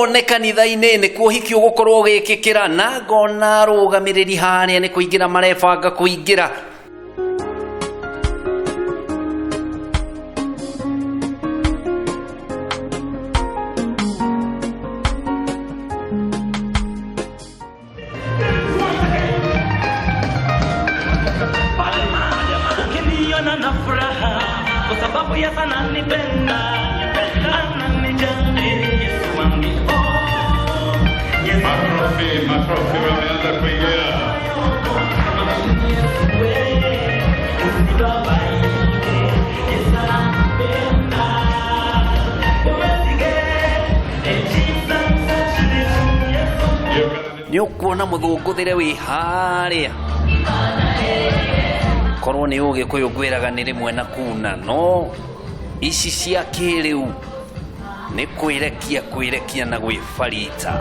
Wone kanitha-inĩ nĩkuo ũhiki ũgũkorwo ũgĩkĩkĩra, na ngona arũgamĩrĩri harĩa nĩ kũingĩra marebanga kũingĩra. Ukiniona na furaha kwa sababu Yesu ananipenda, ananijali Yesu wangu. Oh, Yesu. Makofi, makofi wameanza kuingia. Yesu we, usibabaike, Yesu anakupenda. Umesige, Jesus Yesu. Nĩ ũkuona mũthũngũthĩre wĩ harĩa, korwo nĩ Ũgĩkũyũ ngwĩraga nĩ rĩmwe na kuna, no ici cia kĩrĩu nĩ kwĩrekia kwĩrekia na gwĩbarita.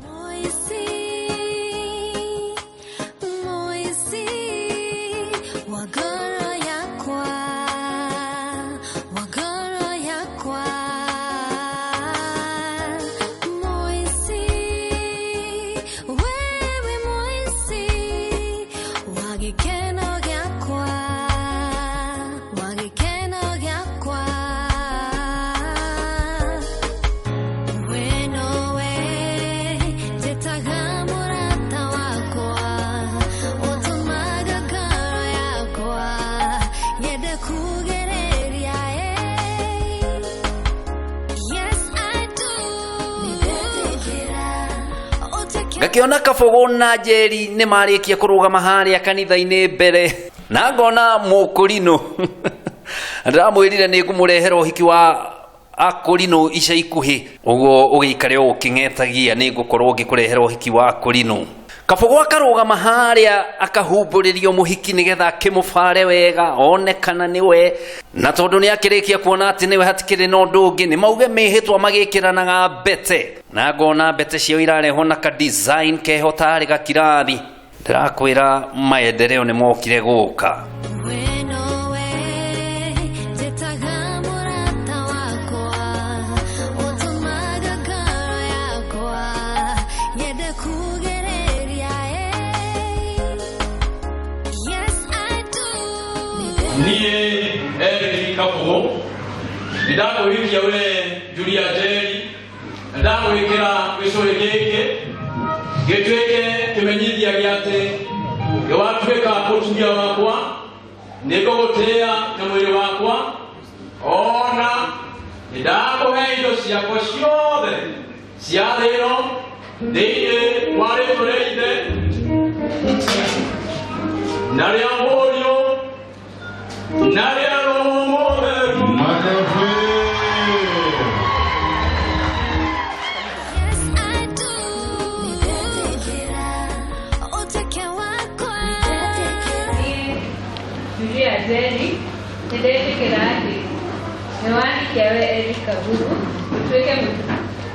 Moisi, Moisi, wagoro yakwa, wagoro yakwa. Moisi, wewe Moisi, wagikeno gyakwa, wagikeno gyakwa. We nowe njĩtaga mũrata wakwa, ũtũmaga ngoro yakwa nyende kugĩrĩria, eh. Yes, I do. Ũtuĩke Ngakĩona Kabũgũ na Njeri nĩ marĩkia kũrũgama harĩa kanitha-inĩ mbere, na ngona mũkũrinũ. Ndĩramwĩrire nĩ ngũmũrehera ũhiki wa akũrinũ ica ikuhĩ, ũguo ũgĩikare o ũkĩng'etagia nĩ ngũkorwo ngĩkũrehera ũhiki wa akũrinũ. Kabũgũ akarũgama harĩa akahumbũrĩrio mũhiki nĩgetha akĩmũbare wega one kana nĩwe, na tondũ nĩ akĩrĩkia kuona atĩ nĩwe hatikĩrĩ na ũndũ ũngĩ, nĩ mauge mĩhĩtwa magĩkĩranaga mbete, na ngona mbete ciao irarehwo na ka design keho tarĩ gakirathi. Ndĩrakwĩra maendeleo nĩ mokire gũka. We nowe njĩtaga mũrata wakwa, ũtũmaga ngoro yakwa nyende kugĩrĩria, eh. Yes, I do. Niĩ Eric Kabũgũ nĩ ndakũhikia we Julia Njeri, na ndagwĩkĩra gĩcũrĩ gĩkĩ gĩtuĩke kĩmenyithia gĩa atĩ nĩ watuĩka mũtumia wakwa, nĩ ngũgũtĩĩa na mwĩrĩ wakwa, ona nĩ ndakũhe indo ciakwa ciothe cia thĩ ĩno thĩinĩ wa rĩtwa rĩa Ithe na rĩa Mũriũ na rĩa Roho Mũtheru. Makofi. Yes, I do. Ũtuĩke wakwa. Niĩ Julia Njeri nĩndetĩkĩra atĩ nĩwandikia we Eric Kaburu ũtuĩke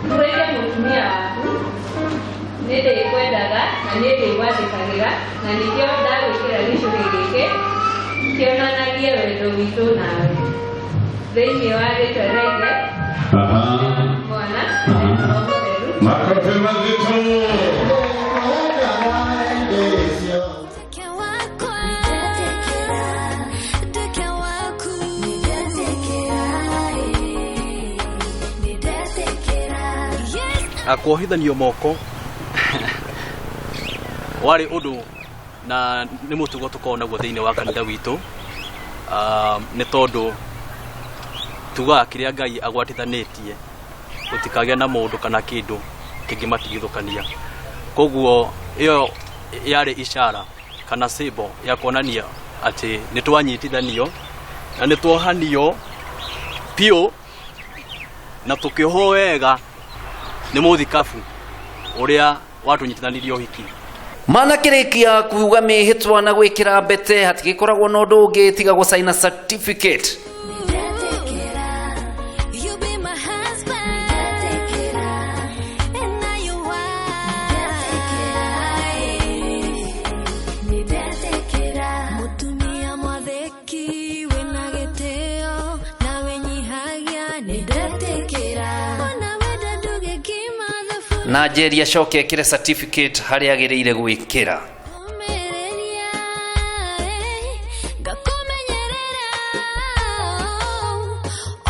mũtumia waku, nĩ ndĩkwendaga na nĩ ndĩgwathĩkagĩra, na nĩkĩo ndagwĩkĩra gĩcũhĩ gĩkĩ kĩonanagie wendo witũ nawe thĩinĩ wa rĩtwa rĩa Ithe, Mwana na Roho Mũtheru. Makofi mazito. Ũtuĩke wakwa. Nduĩke waku. Yes, Kuohithanio moko warĩ ũndũ na nĩ mũtugo tũkoragwo naguo thĩinĩ wa kanitha witũ, nĩ tondũ tugaga kĩrĩa Ngai agwatithanĩtie gũtikagĩa na mũndũ kana kĩndũ Kĩngĩmatigithũkania. Koguo ĩyo yarĩ ishara kana symbol ya kuonania atĩ nĩ twanyitithanio na nĩ tuohanio biũ na tũkĩohwo wega nĩ mũthikabu ũrĩa watũnyitithanirie ũhiki. Manakĩrĩkia kuuga mĩhĩtwa na gwĩkĩra mbete, hatigĩkoragwo na ũndũ ũngĩ tiga gũcaina certificate. You be my husband, and now you wife. Mũtumia mwathĩki wĩna gĩtĩo na wĩnyihagia, nĩndetĩkĩra. Ona wenda ndũgĩkima thabu. Na Njeri acoke ekĩre certificate harĩa agĩrĩire gwĩkĩra. Ũmĩrĩria, ngakũmenyerera,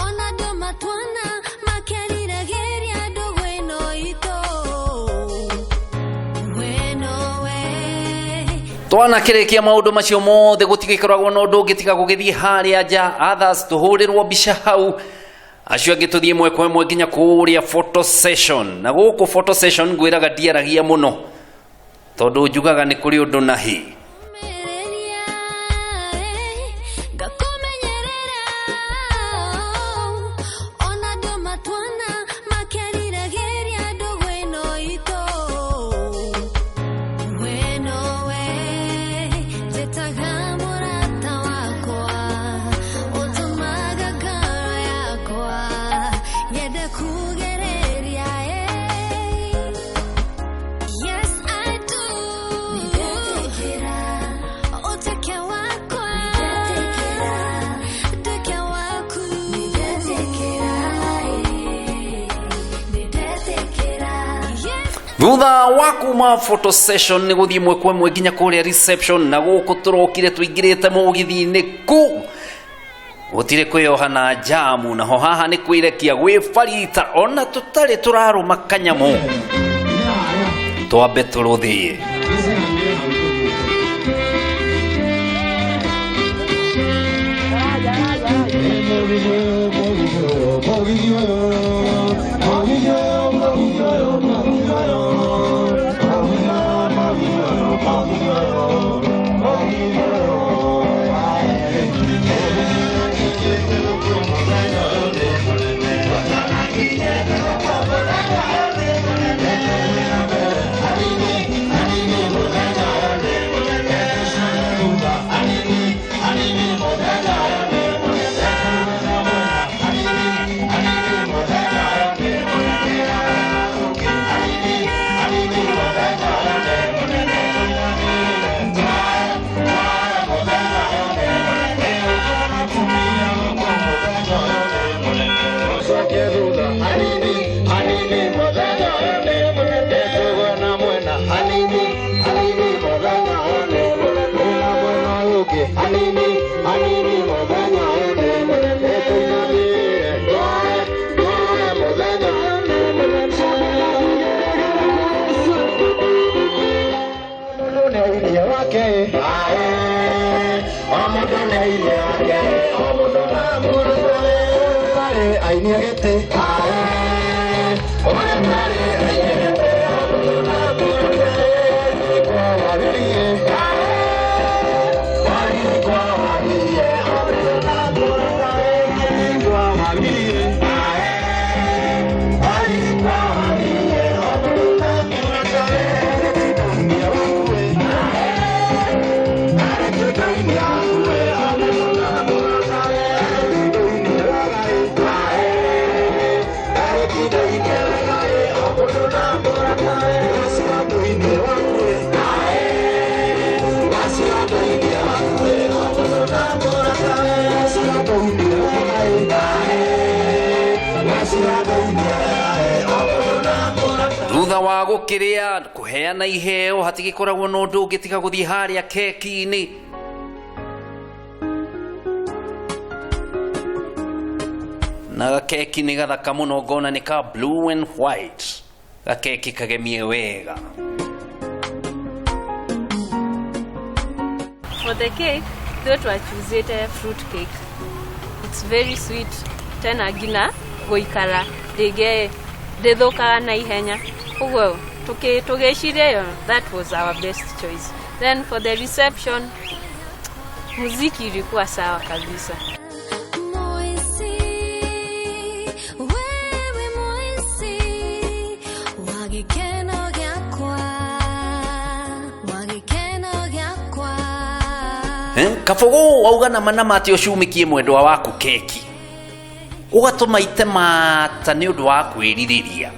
ona andũ matuona makeriragĩria ndũgũ ĩno itũ, we nowe. Twanakĩrĩkia maũndũ macio mothe, gũtigĩkoragwo na ũndũ ũngĩ tiga gũgĩthiĩ harĩa nja, others tũhũrĩrwo mbica hau, acio angĩ tũthiĩ ĩmwe kwa ĩmwe nginya kũrĩa photo session. Na gũkũ photo session ngwĩraga ndiaragia mũno tondũ njugaga nĩ kũrĩ ũndũ na hĩ. Ũmĩrĩria, ngakũmenyerera, ona andũ matuona makeriragĩria ndũgũ ĩno itũ, we nowe. Njĩtaga mũrata wakwa, ũtũmaga ngoro yakwa nyende kugereria, eh. Yes, I do. Ũtuĩke wakwa, nduĩke waku. Yes. Thutha wa kuma photo session nĩ gũthiĩ ĩmwe kwa ĩmwe nginya kũrĩa reception. Na gũkũ tũrokire tũingĩrĩte mũgithi-inĩ ku gũtirĩ kwĩyoha na njamu, naho haha nĩ kwĩrekia gwĩ barita, ona tũtarĩ tũrarũma kanyamũ, twambe tũrũthĩe. Thutha wa gũkĩrĩa kũheana iheo, hatigĩkoragwo na ũndũ ũngĩ tiga gũthiĩ harĩa keki-inĩ. Na gakeki nĩ gathaka mũno, ngona nĩ ka blue and white, gakeki kagemie wega. For the cake, ithuĩ twachuzĩte fruit cake. It's very sweet. Tena nginya gũikara ndĩngĩ ndĩthũkaga na ihenya. Ũguo tũgĩciria ĩyo, that was our best choice. Then for the reception, muziki ilikuwa sawa kabisa. Moisi, wewe moisi, wa gĩkeno gĩakwa, wa gĩkeno gĩakwa. Kabogo wauga nama nama atĩ ũcumikie mwendwa waku keki ũgatũma ite mata nĩ ũndũ wa kwĩrirĩria.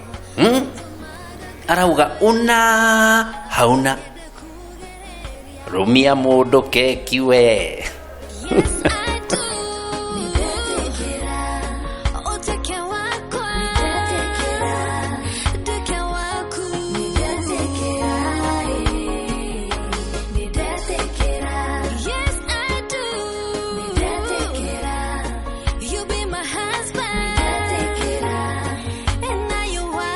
Arauga una hauna rũmia mũndũ keki we. Yes, I do. Nĩndetĩkĩra ũtuĩke wakwa, nĩndetĩkĩra nduĩke waku, nĩndetĩkĩra, nĩndetĩkĩra. Yes, I do. Nĩndetĩkĩra you be my husband, nĩndetĩkĩra and now your wife,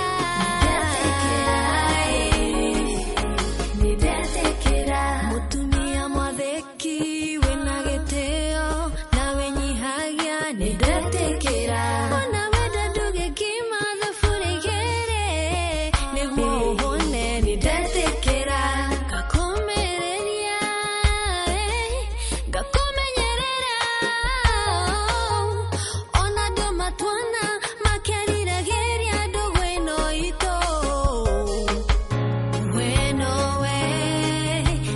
nĩndetĩkĩra. Mũtumia mwathĩki wĩna gĩtĩo na wĩnyihagia, nĩndetĩkĩra. Ona wenda ndũgĩkima thaburia igĩrĩ nĩguo ũhũne, nĩndetĩkĩra. Ngakũmĩrĩria, ngakũmenyerera, ona andũ matuona makeriragĩria ndũgũ ĩno itũ. We nowe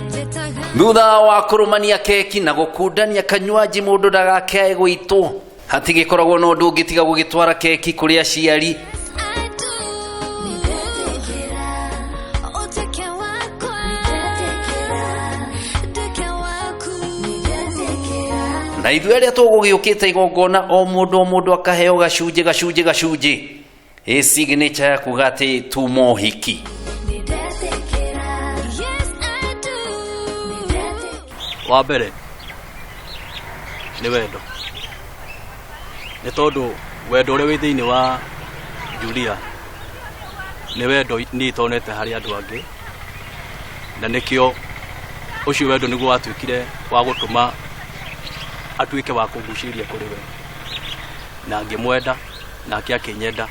njĩtaga. Thutha wa kũrũmania keki na gũkundania kanywaji mũndũ ndagakĩae gwitũ hatigĩkoragwo na ũndũ ũngĩ tiga gũgĩtwara keki kũrĩ aciari. I do. Nĩndetĩkĩra ũtuĩke wakwa, nĩndetĩkĩra nduĩke waku, nĩndetĩkĩra. Na ithuĩ arĩa tũgũgĩũkĩte igongona o mũndũ o mũndũ akaheo gacunjĩ gacunjĩ gacunjĩ ĩ signature ya kuga atĩ tuma ũhiki. Nĩndetĩkĩra. Yes, I do. Nĩndetĩkĩra. Wa mbere nĩ wendo, nĩ tondũ wendo ũrĩa wĩ thĩinĩ wa Julia nĩ wendo niĩ itonete harĩ andũ angĩ, na nĩkĩo ũcio wendo nĩguo watuĩkire wa gũtũma atuĩke wa kũngucĩrĩria kũrĩ we, na ngĩmwenda nake akĩnyenda,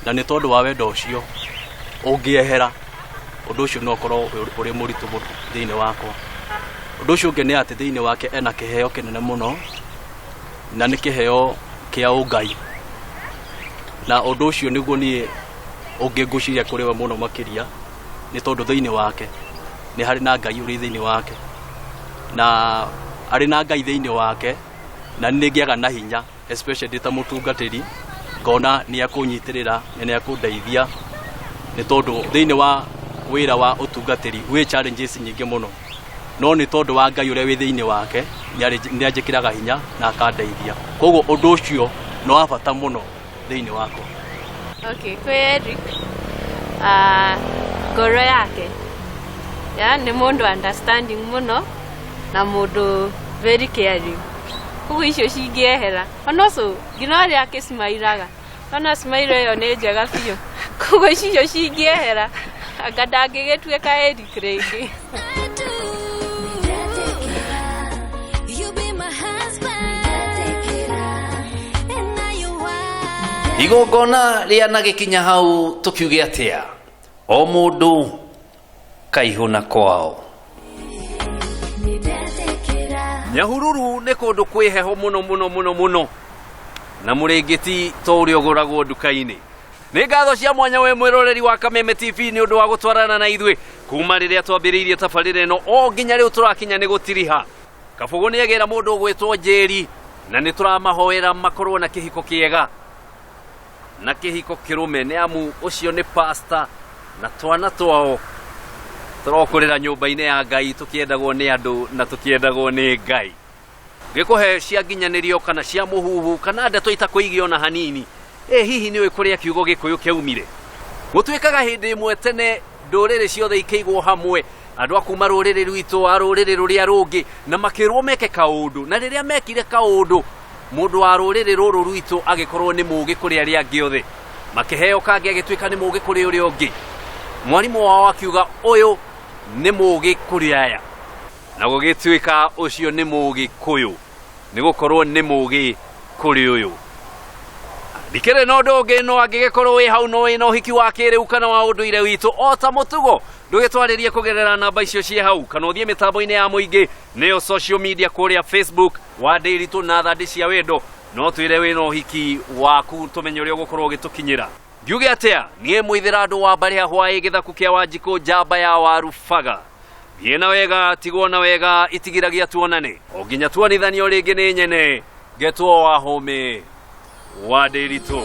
na nĩ tondũ wa wendo ũcio ũngĩehera ũndũ ũcio no ũkorwo ũrĩ mũritũ mũno thĩinĩ wakwa. Ũndũ ũcio ũngĩ nĩ atĩ thĩinĩ wake ena kĩheo kĩnene mũno, na nĩ kĩheo kĩa ũngai, na ũndũ ũcio nĩguo niĩ ũngĩngucĩrĩria kũrĩ we mũno makĩria, nĩ tondũ thĩinĩ wake nĩ harĩ na Ngai ũrĩ thĩinĩ wake, na arĩ na Ngai thĩinĩ wake, na nĩ ngĩaga na hinya especially ndĩ ta mũtungatĩri, ngona nĩ akũnyitĩrĩra na nĩ akũndeithia, nĩ tondũ thĩinĩ wa wĩra wa ũtungatĩri wĩ challenges nyingĩ mũno, no nĩ tondũ wa Ngai ũrĩa wĩ thĩinĩ wake nĩ anjĩkĩraga hinya na akandeithia. Koguo ũndũ ũcio nĩ wa bata mũno thĩinĩ wakwa. Okay, kwĩ Eric, ngoro yake ya nĩ mũndũ understanding mũno na mũndũ very caring. Koguo icio cingĩehera ona ũcio nginya ũrĩa akĩcimairaga ona smile ĩyo nĩ njega biũ. Koguo icio cingĩehera anga ndangĩgĩtuĩka Eric rĩngĩ. I do. Nĩndetĩkĩra you be my husband, nĩndetĩkĩra and now your wife. Igongona rĩa gĩkinya hau tũkiuge atĩa o mũndũ kaihũ na kwao. Nĩndetĩkĩra. Nyahururu nĩ kũndũ kwĩ heho mũno mũno mũno mũno na mũrĩngĩti to ũrĩa ũgũragwo nduka-inĩ. Nĩ ngatho cia mwanya we mwĩroreri wa Kameme TV nĩ ũndũ wa gũtwarana na ithuĩ kuma rĩrĩa twambĩrĩirie tabarĩra ĩno o nginya rĩu tũrakinya nĩ gũtiriha. Kabũgũ nĩ agĩra mũndũ ũgwĩtwo Njeri na nĩ tũramahoera makorwo na kĩhiko kĩega na kĩhiko kĩrũme, nĩ amu ũcio nĩ pasta na twana twao tũrokũrĩra nyũmba-inĩ ya Ngai tũkĩendagwo nĩ andũ na tũkĩendagwo nĩ Ngai. Ngĩkũhe cia nginyanĩrio kana cia mũhuhu kana ndeto itakũigia ona hanini. Ĩ hihi nĩ ũĩ kũrĩa kiugo gĩkũyũ kĩaumire? Gũtuĩkaga hĩndĩ ĩmwe tene ndũrĩrĩ ciothe ikĩigwo hamwe, andũ a kuma rũrĩrĩ rwitũ a rũrĩrĩ rũrĩa rũngĩ, na makĩrwo meke kaũndũ, na rĩrĩa mekire kaũndũ mũndũ wa rũrĩrĩ rũrũ rwitũ agĩkorwo nĩ mũũgĩ kũrĩ arĩa angĩ othe, makĩheo kangĩ agĩtuĩka nĩ mũũgĩ kũrĩ ũrĩa ũngĩ. Mwarimũ wao akiuga ũyũ nĩ mũũgĩ kũrĩ aya, na gũgĩtuĩka ũcio nĩ mũũgĩ kũyũ, nĩ gũkorwo nĩ mũũgĩ kũrĩ ũyũ. Ndikĩrĩ na ũndũ ũngĩ no angĩgĩkorwo wĩ hau no wĩna ũhiki wa kĩrĩu kana wa ũndũire witũ o ta mũtugo ndũgĩtwarĩrie kũgerera namba icio ciĩ hau kana ũthiĩ mĩtambo-inĩ ya mũingĩ nĩyo social media kũrĩa Facebook wa Ndĩritũ na Thandĩ cia Wendo no twĩre wĩna ũhiki waku tũmenye ũrĩa ũgũkorwo ũgĩtũkinyĩra. Ngiuge atĩa niĩ mũithĩra andũ wa mbarĩ hwaĩ gĩthaku kĩa Wanjikũ njamba ya warubaga. Thiĩ na wega tigwo na wega itigiragia tuonane o nginya tuonithanio rĩngĩ nĩ nyene ngetwo wa hũmĩ wa Ndĩritũ.